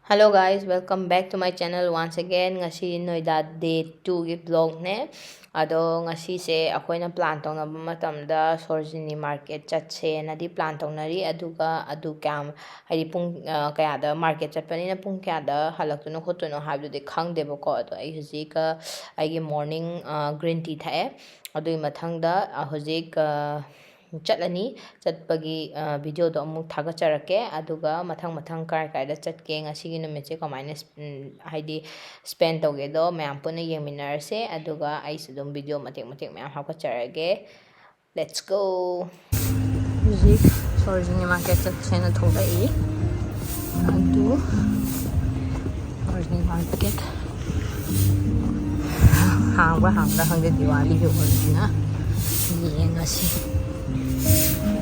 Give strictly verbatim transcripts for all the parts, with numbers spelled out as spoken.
Hello guys, welcome back to my channel once again. ꯉꯁꯤ ꯅꯣꯏꯗꯥ day two ꯒꯤ vlog ꯅꯦ꯫ ꯑꯗꯣ ꯉꯁꯤꯁꯦ ꯑꯩꯈꯣꯏꯅ plan ꯇꯧꯅꯕ ꯃꯇꯝꯗ ꯁꯣꯔꯣꯖꯤꯅꯤ market ꯆꯠꯁꯦꯅꯗꯤ plan ꯇꯧꯅꯔꯤ꯫ ꯑꯗꯨꯒ ꯑꯗꯨ ꯀꯌꯥꯝ, ꯍꯥꯏꯗꯤ ꯄꯨꯡ, ꯑ, ꯀꯌꯥꯗ market ꯆꯠꯄꯅꯤꯅ ꯄꯨꯡ ꯀꯌꯥꯗ ꯍꯜꯂꯛꯇꯣꯏꯅꯣ ꯈꯣꯠꯇꯣꯏꯅꯣ ꯍꯥꯏꯕꯗꯨꯗꯤ ꯈꯪꯗꯦꯕꯀꯣ꯫ ꯑꯗꯣ ꯑꯩ ꯍꯧꯖꯤꯛ, ꯑ, ꯑꯩꯒꯤ morning, ꯑ, green tea ꯊꯛꯑꯦ꯫ ꯑꯗꯨꯒꯤ ꯃꯊꯪꯗ, ꯑ, ꯍꯧꯖꯤꯛ, ꯑ, ꯆꯠꯂꯅꯤ꯫ ꯆꯠꯄꯒꯤ, ꯑ, video ꯗꯣ ꯑꯃꯨꯛ ꯊꯥꯒꯠꯆꯔꯛꯀꯦ꯫ ꯑꯗꯨꯒ ꯃꯊꯪ ꯃꯊꯪ ꯀꯥꯏ ꯀꯥꯏꯗ ꯆꯠꯀꯦ, ꯉꯁꯤꯒꯤ ꯅꯨꯃꯤꯠꯁꯦ ꯀꯃꯥꯏꯅ ꯁ-, ꯎꯝ, ꯍꯥꯏꯗꯤ spend ꯇꯧꯒꯦꯗꯣ ꯃꯌꯥꯝ ꯄꯨꯟꯅ ꯌꯦꯡꯃꯤꯟꯅꯔꯁꯦ꯫ ꯑꯗꯨꯒ ꯑꯩꯁꯨ ꯑꯗꯨꯝ video ꯃꯇꯦꯛ ꯃꯇꯦꯛ ꯃꯌꯥꯝ ꯍꯥꯞꯀꯠꯆꯔꯛꯑꯒꯦ꯫ Let's go! ꯍꯧꯖꯤꯛ ꯁꯣꯔꯣꯖꯤꯅꯤ market ꯆꯠꯁꯦꯅ ꯊꯣꯛꯂꯛꯏ꯫ ꯑꯗꯨ ꯁꯣꯔꯣꯖꯤꯅꯤ market ꯍꯥꯡꯕ꯭ꯔꯥ ꯍꯥꯡꯕ꯭ꯔꯥ ꯈꯪꯗꯦ, ꯗꯤꯋꯥꯂꯤꯒꯤ ꯑꯣꯏꯕꯅꯤꯅ ꯌꯦꯡꯉꯁꯤ꯫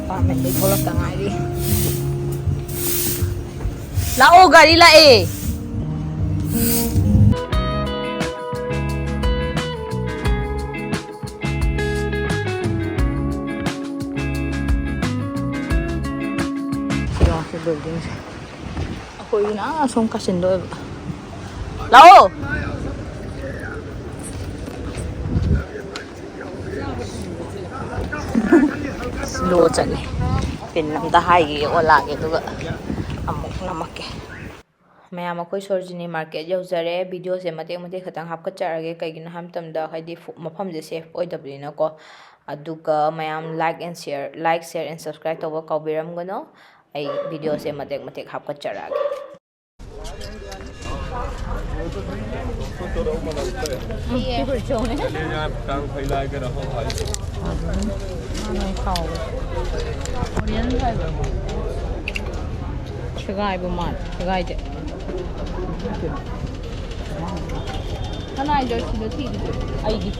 Apartment ꯗꯩ ꯊꯣꯛꯂꯛꯇ ꯉꯥꯏꯔꯤ꯫ ꯂꯥꯛꯑꯣ, ꯒꯥꯔꯤ ꯂꯥꯛꯑꯦ꯫ ꯁꯤ ꯌꯦꯡꯉꯣ, ꯁꯤ building ꯁꯦ꯫ ꯑꯩꯈꯣꯏꯒꯤꯅ ꯑꯁꯣꯝ ꯀꯥꯆꯤꯟꯗ ꯑꯣꯏꯕ꯫ ꯂꯥꯛꯑꯣ꯫ Slow ꯆꯠꯂꯦ꯫ Pin ꯑꯝꯇ ꯍꯥꯏꯈꯤꯒꯦ ꯑꯣꯂꯥꯒꯤ, ꯑꯗꯨꯒ ꯑꯃꯨꯛ ꯅꯝꯃꯛꯀꯦ꯫ ꯃꯌꯥꯝ, ꯑꯩꯈꯣꯏ ꯁꯣꯔꯣꯖꯤꯅꯤ market ꯌꯧꯖꯔꯦ꯫ Video ꯁꯦ ꯃꯇꯦꯛ ꯃꯇꯦꯛ ꯈꯛꯇꯪ ꯍꯥꯞꯀꯠꯆꯔꯛꯑꯒꯦ, ꯀꯩꯒꯤꯅꯣ ꯍꯥꯏꯕ ꯃꯇꯝꯗ ꯍꯥꯏꯗꯤ ꯐꯨ-, ꯃꯐꯝꯁꯦ safe ꯑꯣꯏꯗꯕꯅꯤꯅꯀꯣ꯫ ꯑꯗꯨꯒ ꯃꯌꯥꯝ like and share, like, share and subscribe ꯇꯧꯕ ꯀꯥꯎꯕꯤꯔꯝꯒꯅꯣ꯫ ꯑꯩ video ꯁꯦ ꯃꯇꯦꯛ ꯃꯇꯦꯛ ꯍꯥꯞꯀꯠꯆꯔꯛꯑꯒꯦ꯫ ꯁꯦꯒꯥꯏꯕ ꯃꯥꯜꯂꯦ, ꯁꯦꯒꯥꯏꯗꯦ꯫ ꯀꯅꯥꯏ jersey ꯅꯣ ꯊꯤꯔꯤꯗꯣ? ꯑꯩꯒꯤ꯫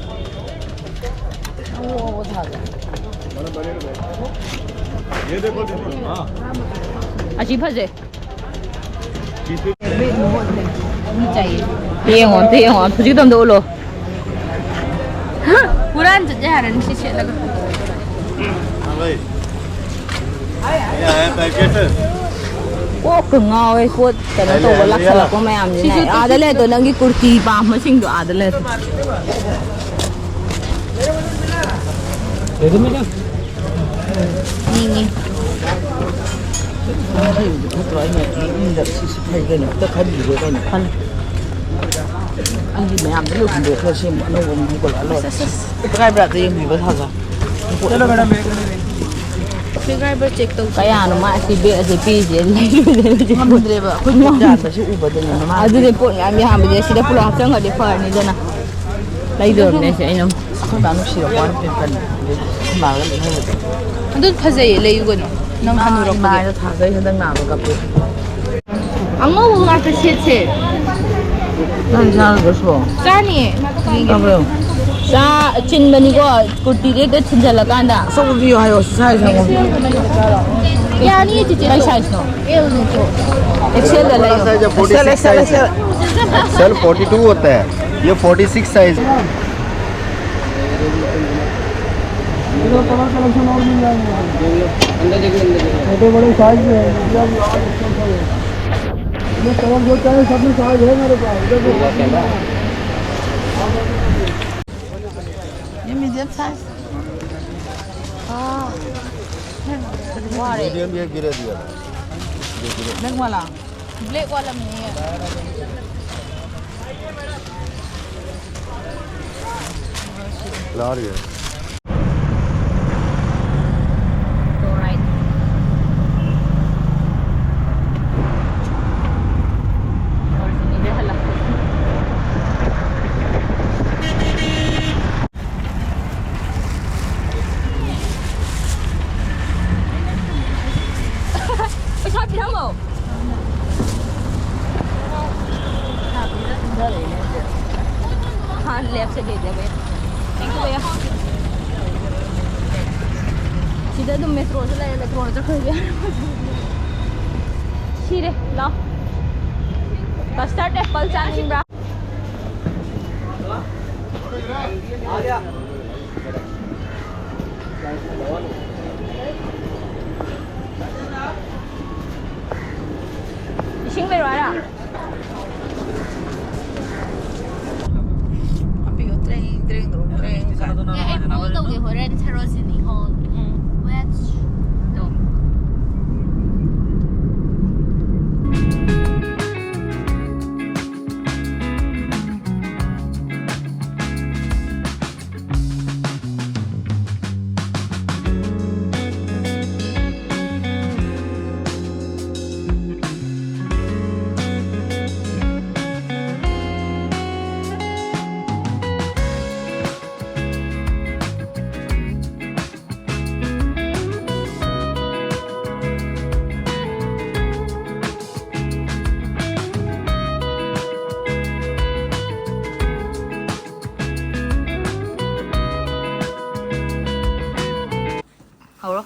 ꯑꯉꯧꯕ ꯊꯥꯕ꯫ ꯑꯁꯤ ꯐꯖꯩ꯫ ꯌꯦꯡꯉꯣ, ꯑꯝꯇ ꯌꯦꯡꯉꯣ, ꯍꯧꯖꯤꯛꯇ ꯑꯝꯇ ꯎꯠꯂꯣ꯫ ꯍꯨꯔꯥꯟ ꯆꯠ ꯌꯥꯔꯅꯤ ꯁꯤ ꯁꯦꯠꯂꯒ꯫ हाँ भाई, ये आया पैकेट। ꯀꯣꯛꯀ ꯉꯥꯎꯋꯦ ꯄꯣꯠ ꯀꯩꯅꯣ ꯇꯧꯕ ꯂꯥꯛꯁꯜꯂꯛꯄ ꯃꯌꯥꯝꯁꯤꯅ꯫ ꯑꯥꯗ ꯂꯩꯇꯣ, ꯅꯪꯒꯤ ꯀꯨꯔꯇꯤ ꯄꯥꯝꯕꯁꯤꯡꯗꯣ ꯑꯥꯗ ꯂꯩꯇꯣ꯫ ꯌꯦꯡꯉꯦ꯫ ꯐꯠꯇ꯭ꯔꯣ? ꯑꯩꯅ ꯌꯨꯝꯗ ꯁꯤ, ꯁꯤ ꯐꯩ ꯀꯩꯅꯣ, ꯑꯝꯇ ꯈꯟꯕꯤꯒꯦ ꯀꯩꯅꯣ꯫ ꯈꯜꯂꯨ꯫ ꯑꯩꯒꯤ ꯃꯌꯥꯝꯗ ꯂꯣꯏ ꯍꯨꯟꯗꯣꯛꯈ꯭ꯔ ꯁꯦꯝꯕ ꯑꯅꯧꯕ ꯑꯃꯨꯛ ꯍꯧꯒꯠꯂꯛꯑ ꯂꯣꯏꯔꯦ꯫ ꯑꯁ, ꯑꯁ, ꯑꯁ꯫ ꯀꯗꯥꯏ ꯕ꯭ꯔꯥ ꯑꯝꯇ ꯌꯦꯡꯕꯤꯕ ꯁꯥꯖ꯫ ꯁꯦꯒꯥꯏꯕ ꯆꯦꯛ ꯇꯧꯁꯤ꯫ ꯀꯌꯥꯅꯣ ꯃꯥ ꯑꯁꯤ ꯕꯦꯒ ꯑꯁꯤ ꯄꯤꯔꯤꯁꯦ? ꯂꯩꯔꯣꯏꯗꯕꯁꯦ꯫ ꯉꯝꯗ꯭ꯔꯦꯕ꯫ ꯑꯩꯈꯣꯏ ꯄꯣꯠ ꯌꯥꯟꯕꯁꯤ ꯎꯕꯗꯅꯦ ꯃꯃꯥ꯫ ꯑꯗꯨꯅꯦ ꯄꯣꯠ ꯃꯌꯥꯝ ꯌꯥꯝꯕꯁꯦ ꯁꯤꯗ ꯄꯨꯂꯞ ꯍꯥꯞꯆꯟꯈ꯭ꯔꯗꯤ ꯐꯔꯅꯤꯗꯅ꯫ ꯂꯩꯗꯧꯔꯕꯅꯦ ꯑꯩꯁꯦ ꯑꯩꯅ꯫ ꯑꯩꯈꯣꯏ ꯃꯥ ꯅꯨꯡꯁꯤꯔꯕ ꯋꯥꯅꯤ ꯄꯦꯟꯀꯟ꯫ ꯑꯩꯈꯣꯏ ꯃꯥꯒ ꯂꯩꯅꯕꯗꯣ꯫ ꯑꯗꯨ ꯐꯖꯩꯌꯦ, ꯂꯩꯌꯨ ꯀꯩꯅꯣ꯫ ꯅꯪ ꯍꯅꯨꯔꯛꯄꯒꯤ꯫ ꯏꯃꯥꯗ ꯊꯥꯖꯩ ꯍꯟꯗꯛ ꯅꯥꯕ ꯀꯞꯄꯦ꯫ ꯑꯉꯧꯕ ꯉꯥꯛꯇ ꯁꯦꯠꯁꯦ꯫ ꯅꯪ ꯆꯥꯔꯗ꯭ꯔꯁꯨ꯫ ꯆꯥꯅꯤꯌꯦ꯫ ꯀꯞꯄ꯭ꯔꯣ? ꯆꯥ ꯆꯤꯟꯕꯅꯤꯀꯣ, ꯀꯨꯔꯇꯤꯗꯤ ꯍꯦꯛꯇ ꯊꯤꯟꯖꯜꯂꯀꯥꯟꯗ꯫ ꯑꯆꯧꯕ ꯄꯤꯌꯨ ꯍꯥꯏꯌꯣ, ꯁꯤ size ꯍꯪꯉꯣ꯫ ꯌꯥꯅꯤꯌꯦ, ꯆꯤꯆꯦ꯫ ꯀꯩ size ꯅꯣ? L ꯅꯠꯇ꯭ꯔꯣ? X L ꯗ ꯂꯩꯌꯣ꯫ Size है, forty six size है। X L forty two होता है, ये forty six size है। इधर बड़ा कलेक्शन और मिल जाएगा। अंदर देखो, अंदर देखो। छोटे बड़े साइज में है, इधर भी और अच्छा सा है। ये कलर जो चाहे सब में साइज है मेरे पास, इधर देखो। ये मीडियम साइज। हाँ। वाह रे। मीडियम ये गिरा दिया। ब्लैक वाला। ब्लैक वाला में है। लार्ज है। ꯄꯩꯁꯥ ꯄꯤꯔꯝꯃꯣ꯫ ꯍꯥꯟꯅ left side ꯂꯩꯗꯕ ꯌꯥꯏ꯫ Thank you, भैया. ꯁꯤꯗ ꯑꯗꯨꯝ metroꯁꯨ ꯂꯩꯔꯦ, metroꯗ ꯆꯠꯈ꯭ꯔꯁꯦ꯫ ꯁꯤꯔꯦ, ꯂꯥꯎ꯫ Custard apple ꯆꯥꯅꯤꯡꯕ꯭ꯔꯥ? ꯏꯁꯤꯡ ꯂꯩꯔꯣ ꯍꯥꯏꯔ? ꯍꯥꯞꯄꯤꯌꯣ, ꯇ꯭ꯔꯦꯡ, ꯇ꯭ꯔꯦꯡ ꯇꯧꯔꯣ, ꯇ꯭ꯔꯦꯡ ꯇꯧꯔꯣ꯫ ꯑꯦ, ꯑꯩ ꯄꯨꯡ ꯇꯧꯒꯦ, ꯍꯣꯔꯦꯟ ꯁꯔꯣꯖꯤꯅꯤ ꯍꯣꯜ꯫ ꯎꯝ꯫ ꯋꯦꯠꯁ꯫ ꯇꯣ꯫ ꯍꯧꯔꯣ꯫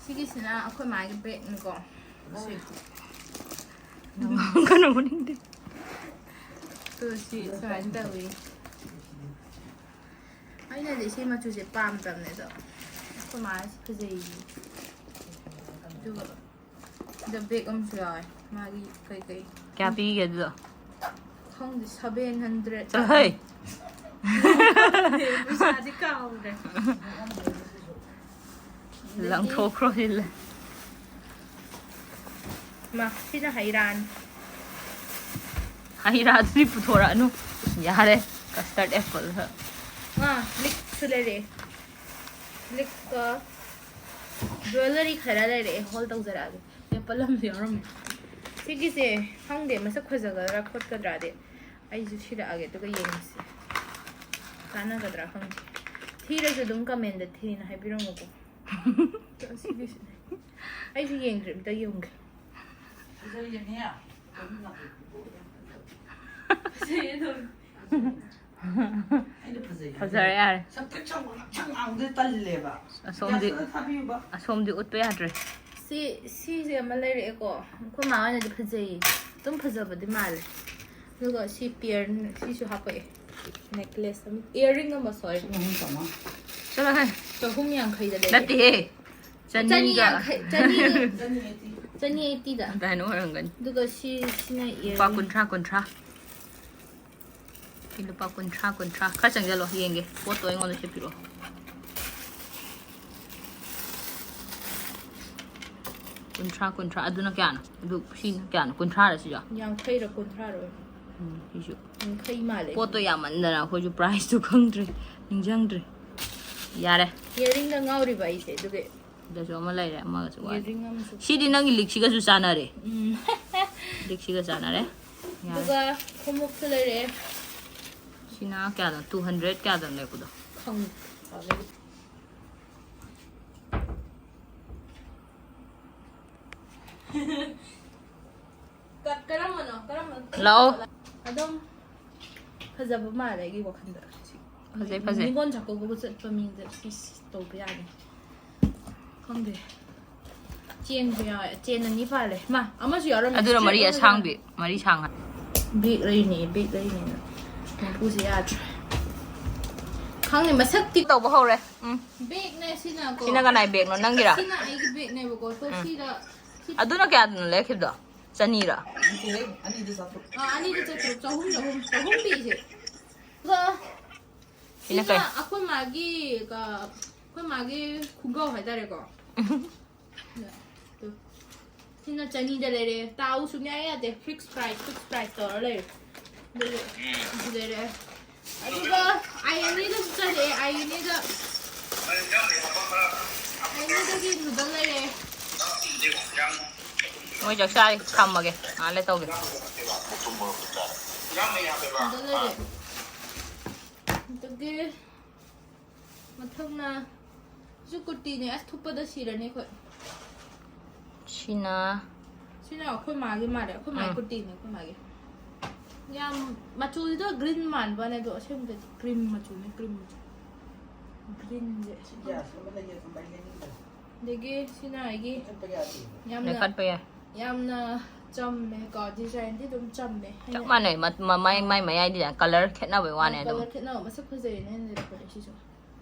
ꯁꯤꯒꯤꯁꯤꯅ ꯑꯩꯈꯣꯏ ꯃꯥꯒꯤ ꯕꯦꯒꯅꯤꯀꯣ꯫ ꯀꯩꯅꯣ ꯃꯅꯤꯡꯗꯤ꯫ ꯑꯗꯨ ꯁꯤ ꯁꯨꯃꯥꯏꯅ ꯇꯧꯋꯤ꯫ ꯑꯩꯅꯗꯤ ꯁꯤ ꯃꯆꯨꯁꯦ ꯄꯥꯝꯗꯕꯅꯦ, ꯑꯗꯣ ꯑꯩꯈꯣꯏ ꯃꯥꯅ ꯁꯤ ꯐꯖꯩꯌꯦ꯫ ꯑꯗꯨꯒ ꯁꯤꯗ ꯕꯦꯒ ꯑꯃꯁꯨ ꯌꯥꯎꯋꯦ, ꯃꯥꯒꯤ ꯀꯩꯀꯩ꯫ ꯀꯌꯥ ꯄꯤꯒꯦ ꯑꯗꯨꯗꯣ? ꯈꯪꯗꯦ, ꯁꯚꯦꯟ ꯍꯟꯗ꯭ꯔꯦꯠ꯫ ꯆꯠꯂꯣꯍꯦ! ꯄꯩꯁꯥꯗꯤ ꯀꯥꯎꯔꯦ꯫ ꯂꯪꯊꯣꯛꯈ꯭ꯔꯣ ꯁꯤꯜꯂꯦ꯫ ꯃꯥ, ꯁꯤꯅ ꯍꯩꯔꯥꯅꯤ꯫ ꯍꯩ ꯔꯥꯗꯨꯗꯤ ꯄꯨꯊꯣꯔꯛꯑꯅꯨ꯫ ꯌꯥꯔꯦ, custard apple ꯈꯛ꯫ ꯑꯥ, ꯂꯤꯛꯁꯨ ꯂꯩꯔꯛꯑꯦ꯫ ꯂꯤꯛꯀ jewellery ꯈꯔ ꯂꯩꯔꯛꯑꯦ, ꯍꯣꯜ ꯇꯧꯖꯔꯛꯑꯒꯦ꯫ ꯑꯦꯄꯜ ꯑꯃꯁꯨ ꯌꯥꯎꯔꯝꯃꯦ꯫ ꯁꯤꯒꯤꯁꯦ ꯈꯪꯗꯦ, ꯃꯁꯛ ꯐꯖꯒꯗ꯭ꯔꯥ ꯈꯣꯠꯀꯗ꯭ꯔꯥꯗꯤ꯫ ꯑꯩꯁꯨ ꯁꯤꯔꯛꯑꯒꯦ, ꯑꯗꯨꯒ ꯌꯦꯡꯉꯁꯤ꯫ ꯀꯥꯟꯅꯒꯗ꯭ꯔꯥ ꯈꯪꯗꯦ꯫ ꯊꯤꯔꯁꯨ ꯑꯗꯨꯝ comment ꯊꯤꯅ ꯍꯥꯏꯕꯤꯔꯝꯃꯨꯀꯣ꯫ ꯁꯤꯒꯤꯁꯤꯅꯦ꯫ ꯑꯩꯁꯨ ꯌꯦꯡꯗ꯭ꯔꯤ, ꯑꯝꯇ ꯌꯦꯡꯒꯦ꯫ ꯐꯖꯩꯌꯦ ꯑꯗꯨꯝ꯫ ꯑꯩꯅ ꯐꯖꯩ ꯍꯥꯏꯕ꯫ ꯐꯖꯔꯦ, ꯌꯥꯔꯦ꯫ ꯁꯛ ꯈꯔ ꯁꯪ-, ꯁꯪ ꯉꯥꯡꯕꯗ ꯇꯜꯂꯦꯕ꯫ ꯑꯁꯣꯝꯗꯤ, ꯌꯥꯁꯤꯔ ꯊꯥꯕꯤꯌꯨꯕ꯫ ꯑꯁꯣꯝꯗꯤ ꯎꯠꯄ ꯌꯥꯗ꯭ꯔꯦ꯫ ꯁꯤ, ꯁꯤꯁꯦ ꯑꯃ ꯂꯩꯔꯛꯑꯦꯀꯣ꯫ ꯑꯩꯈꯣꯏ ꯃꯥ ꯍꯣꯏꯅꯗꯤ ꯐꯖꯩꯌꯦ꯫ ꯑꯗꯨꯝ ꯐꯖꯕꯗꯤ ꯃꯥꯜꯂꯦ꯫ ꯑꯗꯨꯒ ꯁꯤ pair ꯁꯤꯁꯨ ꯍꯥꯞꯄꯛꯑꯦ꯫ Necklace ꯑꯃ, earring ꯑꯃ, sorry꯫ ꯆꯠꯂꯣꯍꯦ꯫ ꯆꯍꯨꯝ ꯌꯥꯡꯈꯩꯗ ꯂꯩꯔꯛꯑꯦ꯫ ꯅꯠꯇꯦꯍꯦ꯫ ꯆꯅꯤꯒ꯫ ꯆꯅꯤ ꯌꯥꯡꯈꯩ, ꯆꯅꯤ꯫ ꯆꯅꯤ eighty꯫ ꯆꯅꯤ ꯑꯩꯠꯇꯤꯗ꯫ ꯑꯗꯥꯏꯅ ꯑꯣꯏꯔꯝꯒꯅꯤ꯫ ꯑꯗꯨꯒ ꯁꯤ ꯁꯤꯅ ꯂꯨꯄꯥ earring꯫ ꯀꯨꯟꯊ꯭ꯔꯥ ꯀꯨꯟꯊ꯭ꯔꯥ꯫ ꯁꯤ ꯂꯨꯄꯥ ꯀꯨꯟꯊ꯭ꯔꯥ ꯀꯨꯟꯊ꯭ꯔꯥ꯫ ꯈꯔ ꯆꯪꯁꯤꯜꯂꯣ, ꯌꯦꯡꯒꯦ꯫ ꯄꯣꯠꯇꯣ ꯑꯩꯉꯣꯟꯗ ꯁꯦ ꯄꯤꯔꯛꯑꯣ꯫ ꯀꯨꯟꯊ꯭ꯔꯥ ꯀꯨꯟꯊ꯭ꯔꯥ꯫ ꯑꯗꯨꯅ ꯀꯌꯥꯅꯣ? ꯑꯗꯨ ꯁꯤꯅ ꯀꯌꯥꯅꯣ? ꯀꯨꯟꯊ꯭ꯔꯥꯔ ꯁꯤꯁꯨ? ꯌꯥꯡꯈꯩꯔ ꯀꯨꯟꯊ꯭ꯔꯥꯔ ꯑꯣꯏꯕꯅꯤ꯫ ꯎꯝ, ꯁꯤꯁꯨ꯫ ꯌꯥꯡꯈꯩ ꯃꯥꯜꯂꯦ꯫ ꯄꯣꯠꯇꯣ ꯌꯥꯝꯃꯟꯗꯅ ꯑꯩꯈꯣꯏꯁꯨ priceꯇꯨ ꯈꯪꯗ꯭ꯔꯦ, ꯅꯤꯡꯁꯤꯡꯗ꯭ꯔꯦ꯫ ꯌꯥꯔꯦ꯫ Earringꯗ ꯉꯥꯎꯔꯤꯕ ꯑꯩꯁꯦ꯫ ꯑꯗꯨꯒ ꯁꯤꯗꯁꯨ ꯑꯃ ꯂꯩꯔꯦ, ꯑꯃꯒꯁꯨ ꯋꯥꯠꯂꯤ꯫ Earring ꯑꯃꯁꯨ꯫ ꯁꯤꯗꯤ ꯅꯪꯒꯤ ꯂꯤꯛꯁꯤꯒꯁꯨ ꯆꯥꯟꯅꯔꯦ꯫ ꯎꯝ꯫ ꯂꯤꯛꯁꯤꯒ ꯆꯥꯟꯅꯔꯦ꯫ ꯌꯥꯔꯦ꯫ ꯑꯗꯨꯒ ꯈꯣꯡꯎꯞꯁꯨ ꯂꯩꯔꯛꯑꯦ꯫ ꯁꯤꯅ ꯀꯌꯥꯗꯅꯣ? Two hundred ꯀꯌꯥꯗꯅꯣ ꯂꯩꯔꯛꯄꯗꯣ? ꯈꯪ ꯀꯠ ꯀꯔꯝꯕꯅꯣ? ꯀꯔꯝꯕꯅꯣ? ꯂꯥꯛꯑꯣ꯫ ꯑꯗꯨꯝ ꯐꯖꯕ ꯃꯥꯜꯂꯦ ꯑꯩꯒꯤ ꯋꯥꯈꯜꯗ꯫ ꯐꯖꯩ, ꯐꯖꯩ꯫ ꯅꯤꯉꯣꯜ ꯆꯥꯛꯀꯧꯕꯒ ꯆꯠꯄ ꯃꯤꯗ ꯁꯤ ꯇꯧꯕ ꯌꯥꯅꯤ꯫ ꯈꯪꯗꯦ꯫ ꯆꯦꯟꯁꯨ ꯌꯥꯎꯋꯦ꯫ ꯆꯦꯟ ꯑꯅꯤ ꯄꯥꯜꯂꯦ꯫ ꯃꯥ, ꯑꯃꯁꯨ ꯌꯥꯎꯔꯝꯃꯦ꯫ ꯑꯗꯨꯅ ꯃꯔꯤ Strap ꯑꯃꯁꯨ ꯑꯁꯥꯡꯕꯤ, ꯃꯔꯤ ꯁꯥꯡꯉ꯫ Bag ꯂꯩꯅꯤ, bag ꯂꯩꯅꯤꯅ꯫ ꯃꯄꯨꯁꯦ ꯌꯥꯗ꯭ꯔꯦ꯫ ꯈꯪꯗꯦ, ꯃꯁꯛꯇꯤ ꯇꯧꯕ ꯍꯧꯔꯦ꯫ ꯎꯝ꯫ Bagꯅꯦ ꯁꯤꯅ ꯀꯣ꯫ ꯁꯤꯅ ꯀꯅꯥꯏ bagꯅꯣ? ꯅꯪꯒꯤꯔꯥ? ꯁꯤꯅ ꯑꯩꯒꯤ bagꯅꯦꯕꯀꯣ꯫ ꯇꯣ ꯎꯝ꯫ ꯁꯤꯗ, ꯁꯤ ꯑꯗꯨꯅ ꯀꯌꯥꯗꯅꯣ ꯂꯩꯔꯛꯈꯤꯕꯗꯣ? ꯆꯅꯤꯔꯥ? ꯅꯠꯇꯦꯍꯦ, ꯑꯅꯤꯗ ꯆꯥꯇ꯭ꯔꯨꯛ꯫ ꯑ, ꯑꯅꯤꯗ ꯆꯥꯇ꯭ꯔꯨꯛ, ꯆꯍꯨꯝ, ꯆꯍꯨꯝ, ꯆꯍꯨꯝ ꯄꯤꯁꯦ꯫ ꯑꯗꯣ ꯁꯤꯅ ꯁꯤꯅ ꯀꯩ? ꯑꯩꯈꯣꯏ ꯃꯥꯒꯤ, ꯑ, ꯑꯩꯈꯣꯏ ꯃꯥꯒꯤ ꯈꯣꯡꯒ꯭ꯔꯥꯎ ꯍꯥꯏꯇꯥꯔꯦꯀꯣ꯫ ꯇꯨ꯫ ꯁꯤꯅ ꯆꯅꯤꯗ ꯂꯩꯔꯦ꯫ ꯇꯥꯎ ꯁꯨꯡꯌꯥ ꯌꯥꯗꯦ꯫ Fix price, fix price ꯇꯧꯔ ꯂꯩꯔꯦ꯫ ꯑꯗꯨꯒ ꯁꯤ ꯂꯩꯔꯦ꯫ ꯑꯗꯨꯒ ꯑꯥꯏ ꯑꯦꯟ ꯑꯦꯗꯁꯨ ꯆꯠꯂꯛꯑꯦ, ꯑꯥꯏ ꯑꯦꯟ ꯑꯦꯗ꯫ ꯑꯥꯏ ꯑꯦꯟ ꯑꯦꯗꯒꯤ noodle ꯂꯩꯔꯦ꯫ ꯃꯣꯏ ꯆꯥꯛ ꯆꯥꯔꯤ, ꯊꯝꯃꯒꯦ, ꯉꯥꯏꯍꯥꯛ ꯂꯩ ꯇꯧꯒꯦ꯫ Noodle ꯂꯩꯔꯦ꯫ ꯑꯗꯒꯤ ꯃꯊꯪꯅ ꯁꯤꯁꯨ ꯀꯨꯔꯇꯤꯅꯦ꯫ ꯑꯁ, ꯊꯨꯞꯄꯗ ꯁꯤꯔꯅꯤ ꯑꯩꯈꯣꯏ꯫ ꯁꯤꯅ ꯁꯤꯅ ꯑꯩꯈꯣꯏ ꯃꯥꯒꯤ ꯃꯥꯜꯂꯦ꯫ ꯑꯩꯈꯣꯏ ꯃꯥꯒꯤ ꯎꯝ꯫ ꯀꯨꯔꯇꯤꯅꯦ, ꯑꯩꯈꯣꯏ ꯃꯥꯒꯤ꯫ ꯌꯥꯝ ꯃꯆꯨꯁꯤꯗ green ꯃꯥꯟꯕꯅꯦ, ꯑꯗꯣ ꯑꯁꯦꯡꯕꯗꯗꯤ cream ꯃꯆꯨꯅꯦ, cream ꯃꯆꯨ꯫ Greenꯁꯦ꯫ ꯁꯤ gas ꯑꯃ ꯂꯩꯌꯦ, ꯁꯨꯝ ꯑꯩ ꯂꯩꯅꯤꯡꯕ꯫ ꯑꯗꯒꯤ ꯁꯤꯅ ꯑꯩꯒꯤ ꯂꯩꯈꯠꯄ ꯌꯥꯗꯦ꯫ ꯌꯥꯝꯅ, ꯂꯩꯈꯠꯄ ꯌꯥꯏ꯫ ꯌꯥꯝꯅ ꯆꯝꯃꯦꯀꯣ, designꯗꯤ ꯑꯗꯨꯝ ꯆꯝꯃꯦ꯫ ꯆꯞ ꯃꯥꯟꯅꯩ, ꯃ-, ꯃ-, ꯃꯥꯏ, ꯃꯥꯏ ꯃꯌꯥꯏ design, colour ꯈꯦꯠꯅꯕꯩ ꯋꯥꯅꯦ ꯑꯗꯨꯝ꯫ Colour ꯈꯦꯠꯅꯕ ꯃꯁꯛ ꯐꯖꯩꯅꯦ ꯑꯩꯅ ꯂꯩꯔꯛꯄꯅꯦ ꯁꯤꯁꯨ꯫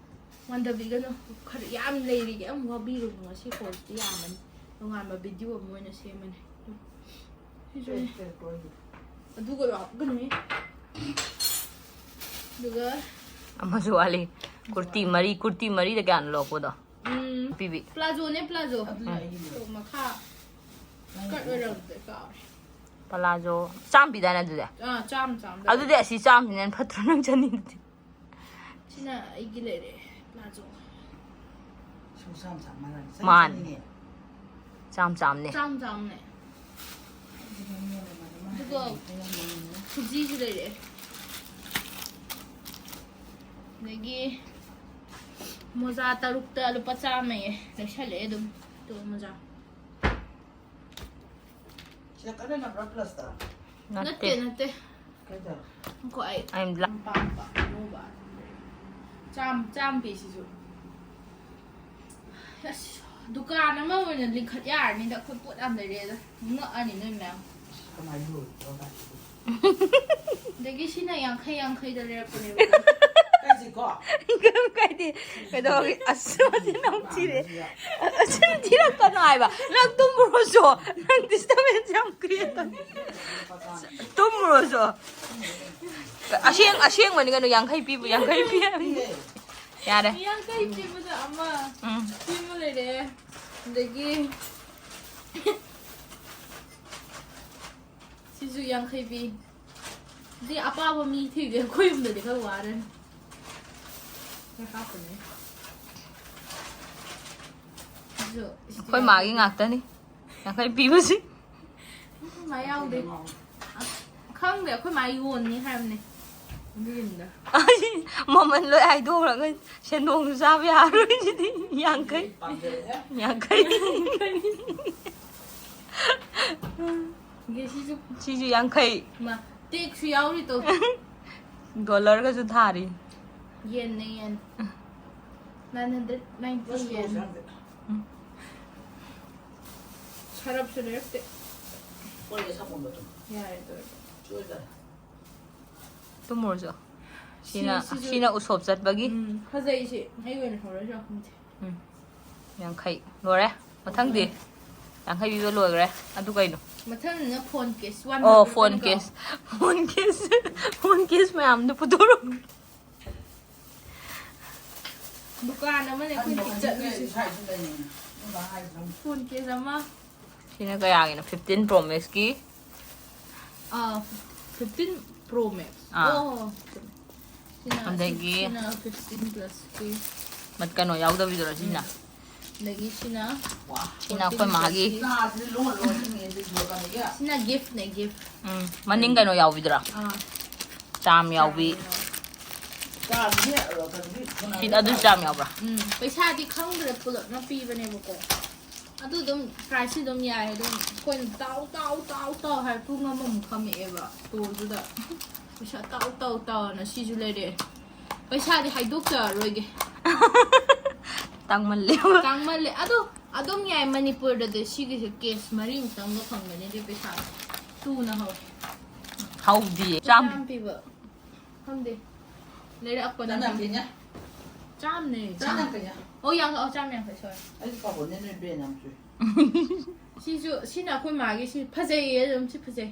ꯋꯥꯟꯗꯕꯤꯒꯅꯨ, ꯈꯔ ꯌꯥꯝ ꯂꯩꯔꯤꯒꯦ, ꯑꯃꯨꯛ ꯋꯥꯕꯤꯔꯨꯅꯨ, ꯉꯁꯤ haulꯁꯤꯗꯤ ꯌꯥꯝꯃꯅꯤ꯫ ꯇꯣꯉꯥꯟꯕ ꯚꯤꯗꯤꯑꯣ ꯑꯃ ꯑꯣꯏꯅ ꯁꯦꯝꯃꯅꯤ꯫ ꯁꯤꯁꯨꯅꯦ꯫ ꯑꯗꯨꯒ ꯂꯥꯛꯀꯅꯤ꯫ ꯑꯗꯨꯒ ꯑꯃꯁꯨ ꯋꯥꯠꯂꯤ꯫ ꯀꯨꯔꯇꯤ ꯃꯔꯤ, ꯀꯨꯔꯇꯤ ꯃꯔꯤꯗ ꯀꯌꯥꯅꯣ ꯂꯧꯔꯛꯄꯗꯣ? ꯎꯝ, ꯄꯤꯕꯤ꯫ ꯄ꯭ꯂꯥꯖꯣꯅꯦ, ꯄ꯭ꯂꯥꯖꯣ꯫ ꯑꯗꯨꯅ ꯑꯩꯒꯤ ꯑꯗꯣ ꯃꯈꯥ ꯀꯠ ꯑꯣꯏꯔꯝꯗ꯭ꯔꯦ, ꯀꯥꯎꯔꯦ꯫ ꯄꯂꯥꯖꯣ ꯆꯥꯝ ꯄꯤꯗꯥꯏꯅꯦ ꯑꯗꯨꯗꯤ? ꯑꯥ, ꯆꯥꯝ ꯆꯥꯝꯗ꯫ ꯑꯗꯨꯗꯤ ꯑꯁꯤ ꯆꯥꯝꯁꯤꯅ ꯍꯦꯟꯅ ꯐꯠꯇ꯭ꯔꯣ ꯅꯪ ꯆꯥꯅꯤꯡꯗꯨꯗꯤ? ꯁꯤꯅ ꯑꯩꯒꯤ ꯂꯩꯔꯦ, ꯄ꯭ꯂꯥꯖꯣ꯫ ꯁꯨꯝ ꯁꯥꯝ ꯁꯥꯝ ꯃꯥꯜꯂꯅꯤ꯫ ꯃꯥꯅꯤ꯫ ꯆꯥꯅꯤꯡꯉꯦ꯫ ꯆꯥꯝ ꯆꯥꯝꯅꯦ꯫ ꯆꯥꯝ ꯆꯥꯝꯅꯦ꯫ ꯑꯗꯨꯒ ꯈꯨꯖꯤꯁꯨ ꯂꯩꯔꯛꯑꯦ꯫ ꯑꯗꯒꯤ ꯃꯣꯖꯥ ꯇꯔꯨꯛꯇ ꯂꯨꯄꯥ ꯆꯥꯝꯃꯌꯦ꯫ ꯂꯩꯁꯜꯂꯛꯑꯦ ꯑꯗꯨꯝ꯫ ꯇꯨ ꯃꯣꯖꯥ꯫ ꯁꯤꯗ ꯀꯟꯅ ꯅꯝꯕ꯭ꯔꯥ ꯄ꯭ꯂꯁꯇ? ꯅꯠꯇꯦ, ꯅꯠꯇꯦ꯫ ꯀꯩꯗ? ꯉꯥꯏꯈꯣ, ꯑꯩ ꯑꯩ ꯂ- ꯄꯥꯝꯕ ꯑꯅꯧꯕ꯫ ꯆꯥꯝ, ꯆꯥꯝ ꯄꯤ ꯁꯤꯁꯨ꯫ ꯑꯁ, ꯗꯨꯀꯥꯟ ꯑꯃ ꯑꯣꯏꯅ ꯂꯤꯡꯈꯠ ꯌꯥꯔꯅꯤꯗ, ꯑꯩꯈꯣꯏ ꯄꯣꯠ ꯌꯥꯝ ꯂꯩꯔꯛꯑꯦꯗ꯫ ꯉꯛꯑꯅꯤ ꯅꯣꯏ ꯃꯌꯥꯝ꯫ ꯀꯃꯥꯏꯅ ꯂꯣꯏꯕ꯭ꯔꯣ ꯀꯥꯏꯗꯒꯤ? ꯑꯗꯒꯤ ꯁꯤꯅ ꯌꯥꯡꯈꯩ ꯌꯥꯡꯈꯩꯗ ꯂꯩꯔꯛꯄꯅꯦꯕ꯫ ꯀꯥꯏꯁꯤꯀꯣ? ꯀꯩꯝ ꯀꯥꯏꯗꯦ꯫ ꯀꯩꯗꯧꯔꯒꯦ? ꯑꯁ, ꯃꯁꯤ ꯅꯝꯊꯤꯔꯦ꯫ ꯑꯁꯤ ꯊꯤꯔꯛꯀꯅꯣ ꯍꯥꯏꯕ꯫ ꯅꯪ ꯇꯨꯝꯃꯨꯔꯣꯁꯨ꯫ ꯅꯪ disturbance ꯌꯥꯝ create ꯇꯧ꯫ ꯇꯨꯝꯃꯨꯔꯣꯁꯨ꯫ ꯑꯁꯦꯡ-, ꯑꯁꯦꯡꯕꯅꯤ ꯀꯩꯅꯣ, ꯌꯥꯡꯈꯩ ꯄꯤꯕꯨ ꯌꯥꯡꯈꯩ ꯄꯤ ꯍꯥꯏꯕꯅꯤ꯫ ꯌꯥꯔꯦ꯫ ꯌꯥꯡꯈꯩ ꯄꯤꯕꯗ ꯑꯃ, ꯎꯝ꯫ ꯁꯤ ꯑꯃ ꯂꯩꯔꯦ꯫ ꯑꯗꯒꯤ ꯁꯤꯁꯨ ꯌꯥꯡꯈꯩ ꯄꯤ꯫ ꯁꯤ ꯑꯄꯥꯕ ꯃꯤ ꯊꯤꯒꯦ, ꯑꯩꯈꯣꯏ ꯌꯨꯝꯗꯗꯤ ꯈꯔ ꯋꯥꯔꯅꯤ꯫ ꯈꯔ ꯍꯥꯞꯄꯅꯦ꯫ ꯁꯤꯁꯨ, ꯁꯤꯁꯨ ꯑꯩꯈꯣꯏ ꯃꯥꯒꯤ ꯉꯥꯛꯇꯅꯤ ꯌꯥꯡꯈꯩ ꯄꯤꯕꯁꯤ꯫ ꯑꯩꯈꯣꯏ ꯃꯥ ꯌꯥꯎꯗꯦ꯫ ꯑ, ꯈꯪꯗꯦ, ꯑꯩꯈꯣꯏ ꯃꯥ ꯌꯣꯟꯅꯤ ꯍꯥꯏꯕꯅꯦ ꯑꯗꯨꯒꯤꯅꯤꯗ꯫ ꯃꯃꯜ ꯂꯣꯏ ꯍꯥꯏꯗꯣꯛꯈ꯭ꯔꯒ ꯁꯦꯟꯗꯣꯡꯁꯨ ꯆꯥꯕ ꯌꯥꯔꯣꯏ ꯁꯤꯗꯤ꯫ ꯌꯥꯡꯈꯩ꯫ ꯌꯥꯡꯈꯩ꯫ ꯒꯦꯁꯤꯁꯨ ꯁꯤꯁꯨ ꯌꯥꯡꯈꯩ꯫ ꯃꯥ ꯇꯦꯛꯁꯨ ꯌꯥꯎꯔꯤ ꯇꯣ꯫ ꯗꯣꯂꯔꯒꯁꯨ ꯊꯥꯔꯤ꯫ ꯌꯦꯟꯅꯦ, ꯌꯦꯟ꯫ Nine hundred ninety yen꯫ ꯁꯔꯞꯁꯨ ꯂꯩꯔꯛꯇꯦ꯫ ꯍꯣꯏ, ꯁꯥꯄꯣꯟꯗꯣ ꯑꯗꯨꯝ꯫ ꯌꯥꯔꯦ, ꯑꯗꯨ ꯑꯣꯏꯔꯗꯤ꯫ ꯆꯣꯏꯗ꯫ ꯇꯨꯝꯃꯨꯔꯁꯨ꯫ ꯁꯤꯅ, ꯁꯤ-, ꯁꯤꯁꯨ ꯁꯤꯅ ꯎꯁꯣꯞ ꯆꯠꯄꯒꯤ꯫ ꯎꯝ, ꯐꯖꯩ ꯁꯤ꯫ ꯑꯩ ꯑꯣꯏꯅ ꯍꯧꯔꯁꯤꯔ ꯈꯪꯗꯦ꯫ ꯎꯝ꯫ ꯌꯥꯡꯈꯩ꯫ ꯂꯣꯏꯔꯦ꯫ ꯃꯊꯪꯗꯤ? ꯌꯥꯡꯈꯩ ꯄꯤꯕ ꯂꯣꯏꯈ꯭ꯔꯦ꯫ ꯑꯗꯨ ꯀꯩꯅꯣ? ꯃꯊꯪꯅ phone case one ꯑꯣ, ꯍꯥꯞꯄꯛꯀꯅꯤꯀꯣ? phone case. Phone case. Phone case ꯃꯌꯥꯝꯗꯣ ꯄꯨꯊꯣꯔꯛꯑꯣ꯫ ꯗꯨꯀꯥꯟ ꯑꯃꯅꯦ ꯑꯩꯈꯣꯏ ꯍꯧꯖꯤꯛ ꯆꯠꯂꯨꯏꯁꯦ꯫ Phone case ꯑꯃ꯫ ꯁꯤꯅ ꯀꯌꯥꯒꯤꯅꯣ? Fifteen Pro Max ꯀꯤ꯫ ꯑꯥ, fifteen Pro Max꯫ ꯑꯥ꯫ ꯑꯣ꯫ ꯁꯤꯅ, ꯑꯗꯒꯤ ꯁꯤꯅ fifteen plus ꯀꯤ꯫ ꯃꯠ-, ꯀꯩꯅꯣ ꯌꯥꯎꯗꯕꯤꯗꯨꯔꯣ ꯁꯤꯅ? ꯑꯗꯒꯤ ꯁꯤꯅ ꯁꯤꯅ ꯑꯩꯈꯣꯏ ꯃꯥꯒꯤ꯫ ꯁꯤꯅ gift ꯅꯦ, gift꯫ ꯎꯝ, ꯃꯅꯤꯡ ꯀꯩꯅꯣ ꯌꯥꯎꯕꯤꯗꯨꯔꯥ? ꯑꯥ꯫ ꯆꯥꯝ ꯌꯥꯎꯕꯤ꯫ ꯁꯤ ꯑꯗꯨ ꯆꯥꯝ ꯌꯥꯎꯕ꯭ꯔꯥ? ꯎꯝ, ꯄꯩꯁꯥꯗꯤ ꯈꯪꯗ꯭ꯔꯦ, ꯄꯨꯂꯞꯅ ꯄꯤꯕꯅꯦꯕꯀꯣ꯫ ꯑꯗꯨ ꯑꯗꯨꯝ price ꯁꯤ ꯑꯗꯨꯝ ꯌꯥꯏ꯫ ꯑꯗꯨꯝ ꯑꯩꯈꯣꯏꯅ ꯇꯥꯎ, ꯇꯥꯎ, ꯇꯥꯎ, ꯇꯥꯎ ꯍꯥꯏ ꯄꯨꯡ ꯑꯃꯃꯨꯛ ꯐꯝꯃꯛꯑꯦꯕ store ꯗꯨꯗ꯫ ꯄꯩꯁꯥ ꯇꯥꯎ, ꯇꯥꯎ, ꯇꯥꯎꯅ ꯁꯤꯁꯨ ꯂꯩꯔꯛꯑꯦ꯫ ꯄꯩꯁꯥꯗꯤ ꯍꯥꯏꯗꯣꯛꯆꯔꯔꯣꯏꯒꯦ꯫ ꯇꯥꯡꯃꯜꯂꯦ꯫ ꯇꯥꯡꯃꯜꯂꯦ꯫ ꯑꯗꯣ ꯑꯗꯨꯝ ꯌꯥꯏ, ꯃꯅꯤꯄꯨꯔꯗꯗꯤ ꯁꯤꯒꯤꯁꯦ case ꯃꯔꯤꯃꯨꯛꯇꯪꯒ ꯐꯪꯒꯅꯤ ꯑꯗꯨꯏ ꯄꯩꯁꯥꯗꯣ꯫ ꯇꯨꯅ ꯍꯧꯋꯦ꯫ ꯍꯧꯗꯤꯌꯦ꯫ ꯆꯥꯝ꯫ ꯆꯥꯝ ꯄꯤꯕ꯫ ꯈꯪꯗꯦ꯫ ꯂꯩꯔꯛꯄꯅ ꯆꯥꯝ ꯌꯥꯡꯈꯩꯅꯦ꯫ ꯆꯥꯝꯅꯦ꯫ ꯆꯥꯝ ꯌꯥꯡꯈꯩꯅꯦ꯫ ꯑꯣ, ꯌꯥꯡꯈꯩ, ꯑꯣ, ꯆꯥꯝ ꯌꯥꯡꯈꯩ, sorry꯫ ꯑꯩꯁꯨ ꯄꯥꯈꯣꯟꯅꯦ, ꯅꯣꯏ brand ꯌꯥꯝ ꯆꯨꯏ꯫ ꯁꯤꯁꯨ, ꯁꯤꯅ ꯑꯩꯈꯣꯏ ꯃꯥꯒꯤ, ꯁꯤ ꯐꯖꯩꯌꯦ, ꯑꯗꯨꯝ ꯁꯤ ꯐꯖꯩ꯫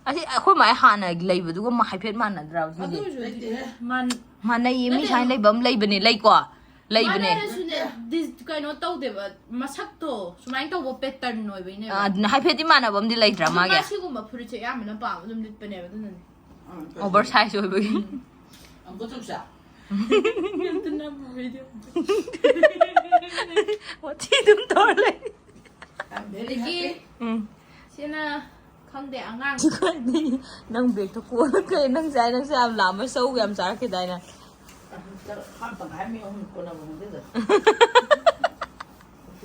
ꯑꯁꯤ ꯑꯩꯈꯣꯏ ꯃꯥꯏ ꯍꯥꯟꯅ ꯂꯩꯕꯗꯨꯒ ꯃ-, ꯍꯥꯏꯐꯦꯠ ꯃꯥꯟꯅꯗ꯭ꯔꯕ ꯑꯗꯨ ꯁꯤꯗꯤ? ꯑꯣꯏꯔꯁꯨ ꯂꯩꯇꯦꯍꯦ꯫ ꯃꯥꯟ-, ꯃꯥꯟꯅꯩꯌꯦ, ꯃꯤ ꯅꯠꯇꯦ꯫ ꯁꯨꯃꯥꯏꯅ ꯂꯩꯕ ꯑꯃ ꯂꯩꯕꯅꯦ, ꯂꯩꯀꯣ? ꯂꯩꯕꯅꯦ꯫ ꯃꯥꯟꯅꯔꯁꯨꯅꯦ, dis-, ꯀꯩꯅꯣ ꯇꯧꯗꯦꯕ, ꯃꯁꯛꯇꯣ ꯁꯨꯃꯥꯏꯅ ꯇꯧꯕ pattern ꯑꯣꯏꯕꯩꯅꯦꯕ꯫ ꯑꯥ, ꯑꯗꯨꯅ ꯍꯥꯏꯐꯦꯠꯇꯤ ꯃꯥꯟꯅꯕ ꯑꯃꯗꯤ ꯂꯩꯇ꯭ꯔꯥ ꯑꯗꯨ ꯃꯥꯒꯤ? ꯃꯥ ꯁꯤꯒꯨꯝꯕ ꯐꯨꯔꯤꯠꯁꯦ ꯑꯌꯥꯝꯕꯅ ꯄꯥꯝꯕ ꯑꯗꯨꯝ ꯂꯤꯠꯄꯅꯦꯕ, ꯑꯗꯨꯅꯅꯦ꯫ ꯎꯝ, Oversize ꯑꯣꯏꯕꯒꯤ꯫ ꯑꯃꯨꯛꯀ ꯆꯨꯞꯁꯦ꯫ ꯑꯗꯨꯅ video꯫ ꯋꯥꯊꯤ ꯑꯗꯨꯝ ꯇꯧꯔ ꯂꯩ꯫ I'm very happy꯫ ꯎꯝ꯫ ꯁꯤꯅ ꯈꯪꯗꯦ, ꯑꯉꯥꯡ꯫ ꯅꯪ ꯕꯦꯒꯇꯣ ꯀꯣꯜꯂꯒ ꯀꯩ ꯅꯪ ꯆꯥꯏ, ꯅꯪꯁꯦ ꯌꯥꯝ ꯂꯥꯝꯃ ꯆꯧ ꯌꯥꯝ ꯆꯥꯔꯛꯈꯤꯗꯥꯏꯅꯦ? ꯍꯥꯞ ꯇꯪꯈꯥꯏ ꯃꯤ ꯑꯍꯨꯝ ꯀꯣꯟꯅꯕ ꯈꯪꯗꯦꯗ꯫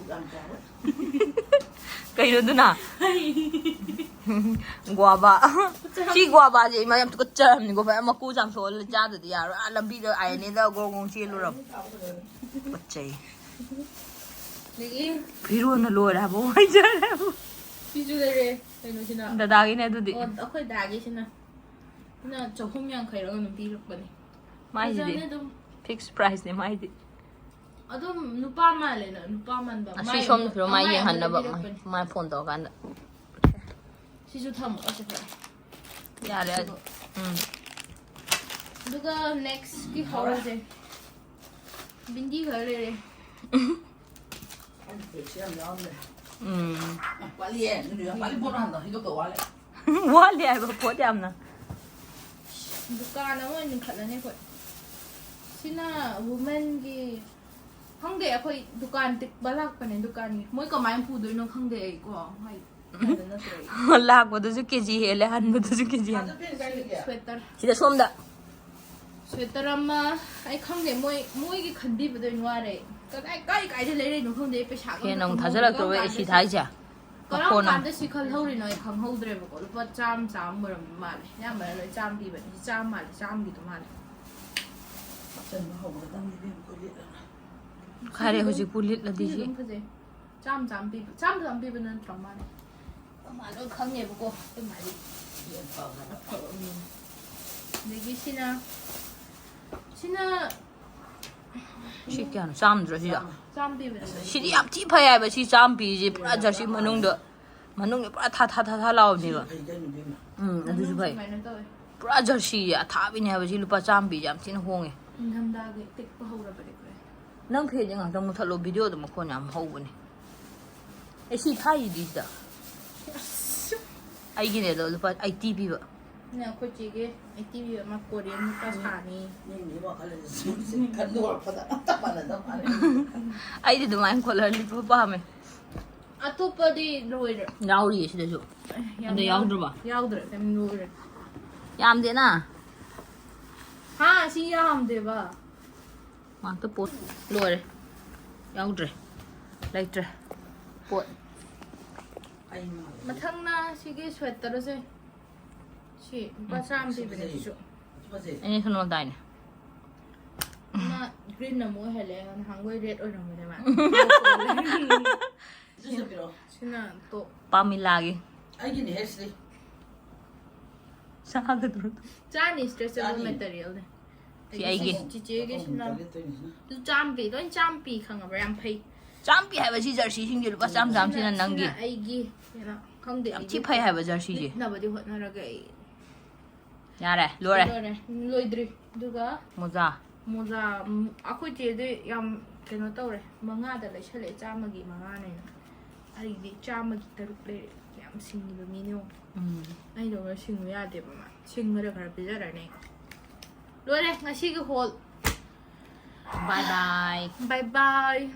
ꯌꯥꯝ ꯆꯥꯎꯋꯦ꯫ ꯀꯩꯅꯣ ꯑꯗꯨꯅ? ꯒꯨꯋꯥꯕꯥ꯫ ꯁꯤ ꯒꯨꯋꯥꯕꯥꯁꯦ ꯏꯃꯥ ꯌꯥꯝ ꯇꯨꯀꯠꯆꯔꯝꯅꯤꯀꯣ, ꯐꯖꯅ ꯃꯀꯨ ꯆꯥꯝꯊꯣꯛꯑ ꯆꯥꯗꯗꯤ ꯌꯥꯔꯣꯏ꯫ ꯑꯥ ꯂꯝꯕꯤꯗ ꯑꯥꯏ ꯑꯦꯟ ꯑꯦꯗ ꯒ꯭ꯔꯣꯡ ꯒ꯭ꯔꯣꯡ ꯆꯦꯜꯂꯨꯔꯕ꯫ ꯇꯨꯀꯠꯆꯩ꯫ ꯑꯗꯒꯤ ꯐꯤꯔꯣꯟꯅ ꯂꯣꯏꯔꯦ ꯍꯥꯏꯕ, ꯋꯥꯏꯖꯔꯦ ꯍꯥꯏꯕ꯫ ꯁꯤꯁꯨ ꯂꯩꯔꯦ, ꯀꯩꯅꯣꯁꯤꯅ꯫ ꯗꯗꯥꯒꯤꯅꯦ ꯑꯗꯨꯗꯤ꯫ ꯑꯣ, ꯑꯩꯈꯣꯏ ꯗꯥꯒꯤꯁꯤꯅ꯫ ꯁꯤꯅ ꯆꯍꯨꯝ ꯌꯥꯡꯈꯩꯔ ꯀꯩꯅꯣꯝ ꯄꯤꯔꯛꯄꯅꯦ꯫ ꯃꯥꯏꯁꯤꯗꯤ ꯐꯖꯕꯅꯦ ꯑꯗꯨꯝ꯫ Fixed price ꯅꯦ ꯃꯥꯏꯗꯤ꯫ ꯑꯗꯨꯝ ꯅꯨꯄꯥ ꯃꯥꯜꯂꯦꯅ, ꯅꯨꯄꯥ ꯃꯥꯟꯕ꯫ ꯑꯁꯤ ꯃꯥꯏ ꯁꯣꯝꯗ ꯐꯤꯔꯣ ꯃꯥꯏ ꯑꯃꯥꯏ ꯑꯃꯅ ꯌꯦꯡꯍꯟꯅꯕ ꯄꯤꯔꯛꯄꯅꯦ꯫ ꯃꯥꯏ ꯐꯣꯟ ꯇꯧꯔꯀꯥꯟꯗ꯫ ꯁꯤꯁꯨ ꯊꯝꯃꯣ ꯑꯁꯤꯗ꯫ ꯌꯥꯔꯦ꯫ ꯎꯝ꯫ ꯑꯗꯨꯒ ꯅꯦꯛꯁꯀꯤ ꯍꯧꯔꯁꯦ꯫ ꯕꯤꯟꯗꯤ ꯈꯔ ꯂꯩꯔꯦ꯫ ꯑꯩ ꯕꯦꯒꯁꯦ ꯌꯥꯝ ꯌꯥꯎꯔꯝꯗ꯭ꯔꯦ꯫ ꯎꯝ꯫ ꯋꯥꯠꯂꯤꯌꯦ꯫ ꯑꯗꯨꯗꯤ ꯌꯥꯝ ꯋꯥꯠꯂꯤ, ꯄꯣꯠ ꯍꯟꯗꯣ ꯍꯩꯗꯣꯛꯇ ꯋꯥꯠꯂꯦ꯫ ꯋꯥꯠꯂꯤ ꯍꯥꯏꯕ ꯄꯣꯠ ꯌꯥꯝꯅ꯫ ꯗꯨꯀꯥꯟ ꯑꯃ ꯑꯣꯏꯅ ꯂꯤꯡꯈꯠꯂꯅꯤ ꯑꯩꯈꯣꯏ꯫ ꯁꯤꯅ ꯋꯨꯃꯦꯟꯒꯤ, ꯈꯪꯗꯦ, ꯑꯩꯈꯣꯏ ꯗꯨꯀꯥꯟ ꯇꯤꯛꯄ ꯂꯥꯛꯄꯅꯦ ꯗꯨꯀꯥꯟꯒꯤ꯫ ꯃꯣꯏ ꯀꯃꯥꯏꯅ ꯄꯨꯗꯣꯏꯅꯣ ꯈꯪꯗꯦ ꯑꯩꯀꯣ꯫ ꯍꯥꯏ, ꯐꯖꯅ ꯅꯠꯇ꯭ꯔꯦ ꯑꯩ꯫ ꯂꯥꯛꯄꯗꯁꯨ ꯀꯦ ꯖꯤ ꯍꯦꯜꯂꯦ, ꯍꯟꯕꯗꯁꯨ ꯀꯦ ꯖꯤ ꯍꯦꯜꯂꯦ꯫ ꯁ꯭ꯋꯦꯇꯔ꯫ ꯁꯤꯗ ꯁꯣꯝꯗ꯫ ꯁ꯭ꯋꯦꯇꯔ ꯑꯃ, ꯑꯩ ꯈꯪꯗꯦ, ꯃꯣꯏ, ꯃꯣꯏꯒꯤ ꯈꯟꯕꯤꯕꯗꯣ ꯑꯩ ꯋꯥꯔꯦ꯫ ꯀꯗꯥꯏ, ꯀꯥꯏ, ꯀꯥꯏꯗ ꯂꯩꯔꯛꯏꯅꯣ ꯈꯪꯗꯦ, ꯑꯩ ꯄꯩꯁꯥꯒ ꯐꯦꯟ ꯑꯃꯨꯛ ꯊꯥꯖꯤꯜꯂꯛꯇ꯭ꯔꯣꯕ ꯀꯔꯝ ꯑꯦ ꯁꯤ ꯀꯥꯟꯗ ꯊꯥꯏꯁꯦ? ꯀꯔꯝ ꯃꯈꯣꯟ ꯑꯃ꯫ ꯀꯥꯟꯗ ꯁꯤ ꯈꯜꯍꯧꯔꯤꯅꯣ ꯑꯩ ꯈꯪꯍꯧꯗ꯭ꯔꯦꯕꯀꯣ꯫ ꯂꯨꯄꯥ ꯆꯥꯝꯃ, ꯆꯥꯝꯃ ꯑꯣꯏꯔꯝꯕ ꯃꯥꯜꯂꯦ꯫ ꯑꯌꯥꯝꯕꯅ ꯂꯣꯏ ꯆꯥꯝꯃ ꯄꯤꯕꯅꯦ꯫ ꯁꯤ ꯆꯥꯝꯃ ꯃꯥꯜꯂꯦ, ꯆꯥꯝꯃꯒꯤꯗꯣ ꯃꯥꯜꯂꯦ꯫ ꯍꯥꯞꯆꯟꯕ ꯍꯧꯒꯗꯕꯅꯤ ꯏꯕꯦꯝꯃ, ꯑꯩꯈꯣꯏ ꯂꯤꯠꯂꯒ꯫ ꯈꯥꯏꯔꯦ ꯁꯤꯁꯨ ꯑꯗꯨꯝ, ꯍꯧꯖꯤꯛꯄꯨ ꯂꯤꯠꯂꯗꯤ ꯁꯤꯁꯨ ꯁꯤ꯫ ꯑꯗꯨꯝ ꯐꯖꯩ꯫ ꯆꯥꯝꯃ, ꯆꯥꯝꯃ ꯄꯤꯕ, ꯆꯥꯝꯃ, ꯆꯥꯝꯃ ꯄꯤꯕ ꯅꯠꯇ꯭ꯔꯣ ꯃꯥꯅꯦ? ꯑꯩꯈꯣꯏ ꯃꯥ ꯂꯣꯏ ꯈꯪꯉꯦꯕꯀꯣ, ꯑꯩꯈꯣꯏ ꯃꯥꯗꯤ꯫ ꯌꯦꯟ ꯐꯕꯅ ꯐꯕ ꯃꯤꯅꯤ꯫ ꯑꯗꯒꯤ ꯁꯤꯅ, ꯁꯤꯅ ꯁꯤ ꯀꯌꯥꯅꯣ? ꯆꯥꯝꯗ꯭ꯔꯣ ꯁꯤꯗ? ꯆꯥꯝꯃ ꯄꯤꯕꯅꯦ꯫ ꯁꯤꯗꯤ ꯌꯥꯝ ꯊꯤ ꯐꯩ ꯍꯥꯏꯕ, ꯁꯤ ꯆꯥꯝ ꯄꯤꯔꯤꯁꯦ ꯄꯨꯔꯥ ꯖꯔꯁꯤ ꯃꯅꯨꯡꯗ, ꯃꯅꯨꯡꯗ ꯄꯨꯔꯥ ꯊꯥ ꯊꯥ ꯊꯥ ꯊꯥ ꯂꯥꯎꯕꯅꯦꯕ꯫ ꯐꯩ ꯀꯩꯅꯣ ꯏꯕꯦꯝꯃ꯫ ꯎꯝ, ꯑꯗꯨꯁꯨ ꯃꯅꯨꯡ ꯐꯩ꯫ ꯁꯨꯃꯥꯏꯅ ꯇꯧꯋꯦ꯫ ꯄꯨꯔꯥ ꯖꯔꯁꯤ ꯑꯊꯥꯕꯤꯅꯦ ꯍꯥꯏꯕ ꯁꯤ, ꯂꯨꯄꯥ ꯆꯥꯝ ꯄꯤꯁꯦ ꯌꯥꯝ ꯊꯤꯅ ꯍꯣꯡꯉꯦ꯫ ꯅꯤꯡꯊꯝꯊꯥꯒꯤ ꯇꯤꯛꯄ ꯍꯧꯔꯕꯅꯦ ꯑꯩꯈꯣꯏ꯫ ꯅꯪ ꯐꯦꯟꯁꯦ ꯉꯥꯛꯇꯪ ꯃꯨꯊꯠꯂꯣ, ꯚꯤꯗꯤꯑꯣꯗꯣ ꯃꯈꯣꯟ ꯌꯥꯝ ꯍꯧꯕꯅꯦ꯫ ꯑꯦ ꯁꯤ ꯊꯥꯏꯗꯤ ꯁꯤꯗ꯫ ꯑꯁ꯫ ꯑꯩꯒꯤꯅꯦ ꯑꯗꯣ ꯂꯨꯄꯥ ꯑꯩꯠꯇꯤ ꯄꯤꯕ꯫ ꯅ ꯑꯩꯈꯣꯏ ꯆꯦꯒꯤ ꯑꯩꯠꯇꯤ ꯄꯤꯕ ꯑꯃ ꯀꯣꯔꯤꯌꯟ ꯅꯨꯄꯥ ꯁꯥꯅꯤ꯫ ꯅꯪꯒꯤ ꯋꯥꯈꯜ ꯑꯁꯤ ꯈꯟꯗꯣꯔꯛꯄꯗ ꯆꯞ ꯃꯥꯟꯅꯗꯕ ꯃꯥꯜꯂꯦ꯫ ꯑꯩꯗꯤ ꯑꯗꯨꯃꯥꯏꯅ ꯀꯣꯂꯔ ꯂꯤꯠꯄ ꯄꯥꯝꯃꯦ꯫ ꯑꯇꯣꯞꯄꯗꯤ ꯂꯣꯏꯔꯦ꯫ ꯌꯥꯎꯔꯤꯌꯦ ꯁꯤꯗꯁꯨ꯫ ꯑꯦ, ꯌꯥꯝ ꯑꯗ ꯌꯥꯎ-, ꯌꯥꯎꯗ꯭ꯔꯕ? ꯌꯥꯎꯗ꯭ꯔꯦ, ꯀꯩꯝ ꯂꯣꯏꯔꯦ꯫ ꯌꯥꯝꯗꯦꯅ? ꯍꯥ, ꯁꯤ ꯌꯥꯝꯗꯦꯕ꯫ ꯉꯥꯛꯇ ꯄꯣꯠ ꯂꯣꯏꯔꯦ꯫ ꯌꯥꯎꯗ꯭ꯔꯦ꯫ ꯂꯩꯇ꯭ꯔꯦ꯫ ꯄꯣꯠ꯫ ꯑꯩ ꯃꯥꯜꯂꯦ꯫ ꯃꯊꯪꯅ ꯁꯤꯒꯤ ꯁ꯭ꯋꯦꯇꯔꯁꯦ꯫ ꯁꯤ ꯂꯨꯄꯥ ꯎꯝ꯫ ꯆꯥꯝꯃ ꯄꯤꯕꯅꯦ ꯁꯤꯁꯨ꯫ ꯐꯖꯩ꯫ ꯑꯩꯅ ꯁꯣꯅꯣꯗꯥꯏꯅꯦ꯫ ꯑꯃ green ꯑꯃꯨꯛ ꯑꯣꯏꯍꯜꯂꯦ, ꯅꯍꯥꯟꯈꯣꯏ red ꯑꯣꯏꯔꯝꯕꯅꯦꯕ꯫ ꯑꯗꯨꯁꯨ ꯄꯤꯔꯛꯑꯣ꯫ ꯁꯤꯅ top꯫ ꯄꯥꯃꯤꯂꯥꯒꯤ꯫ ꯑꯩꯒꯤꯅꯦꯍꯦ ꯁꯤꯗꯤ꯫ ꯆꯥꯒꯗ꯭ꯔꯣ? ꯆꯥꯅꯤ, stretchable ꯆꯥꯅꯤ꯫ Materialꯅꯦ꯫ ꯁꯤ ꯑꯩꯒꯤ꯫ ꯆꯤꯆꯦꯒꯤꯁꯤꯅ꯫ ꯑꯗꯨ ꯆꯥꯝꯃ ꯄꯤ, ꯂꯣꯏ ꯆꯥꯝꯃ ꯄꯤ, ꯈꯪꯉꯕ꯭ꯔꯥ? ꯌꯥꯝ ꯐꯩ꯫ ꯆꯥꯝꯃ ꯄꯤ ꯍꯥꯏꯕ ꯁꯤ ꯖꯔꯁꯤꯁꯤꯡꯁꯦ ꯂꯨꯄꯥ ꯆꯥꯝꯃ ꯆꯥꯝꯃꯁꯤꯅ ꯅꯪꯒꯤ꯫ ꯁꯤꯅ ꯑꯩꯒꯤ꯫ ꯀꯩꯅꯣ, ꯈꯪꯗꯦ, ꯌꯥꯝ ꯑꯩꯒꯤ ꯊꯤ ꯐꯩ ꯍꯥꯏꯕ ꯖꯔꯁꯤꯁꯦ꯫ ꯂꯤꯠꯅꯕꯗꯤ ꯍꯣꯠꯅꯔꯒꯦ ꯑꯩ꯫ ꯌꯥꯔꯦ, ꯂꯣꯏꯔꯦ꯫ ꯂꯣꯏꯔꯦ꯫ ꯂꯣꯏꯗ꯭ꯔꯤ꯫ ꯑꯗꯨꯒ ꯃꯣꯖꯥ꯫ ꯃꯣꯖꯥ, ꯎꯝ, ꯑꯩꯈꯣꯏ ꯆꯦꯗꯤ ꯌꯥꯝ ꯀꯩꯅꯣ ꯇꯧꯔꯦ, ꯃꯉꯥꯗ ꯂꯩꯁꯜꯂꯛꯑꯦ, ꯆꯥꯝꯃꯒꯤ ꯃꯉꯥꯅꯦꯅ꯫ ꯑꯩꯗꯤ ꯆꯥꯝꯃꯒꯤ ꯇꯔꯨꯛ ꯂꯩꯔꯦ꯫ ꯌꯥꯝ ꯁꯤꯡꯉꯤꯕ ꯃꯤꯅꯤ ꯌꯦꯡꯉꯣ꯫ ꯎꯝ꯫ ꯑꯩꯗꯧꯅ ꯁꯤꯡꯉꯨ ꯌꯥꯗꯦꯕ ꯃꯥ꯫ ꯁꯤꯡꯕꯗ ꯈꯔ ꯄꯤꯖꯔꯅꯤ꯫ ꯂꯣꯏꯔꯦ ꯉꯁꯤꯒꯤ hall. Bye bye꯫ Bye bye꯫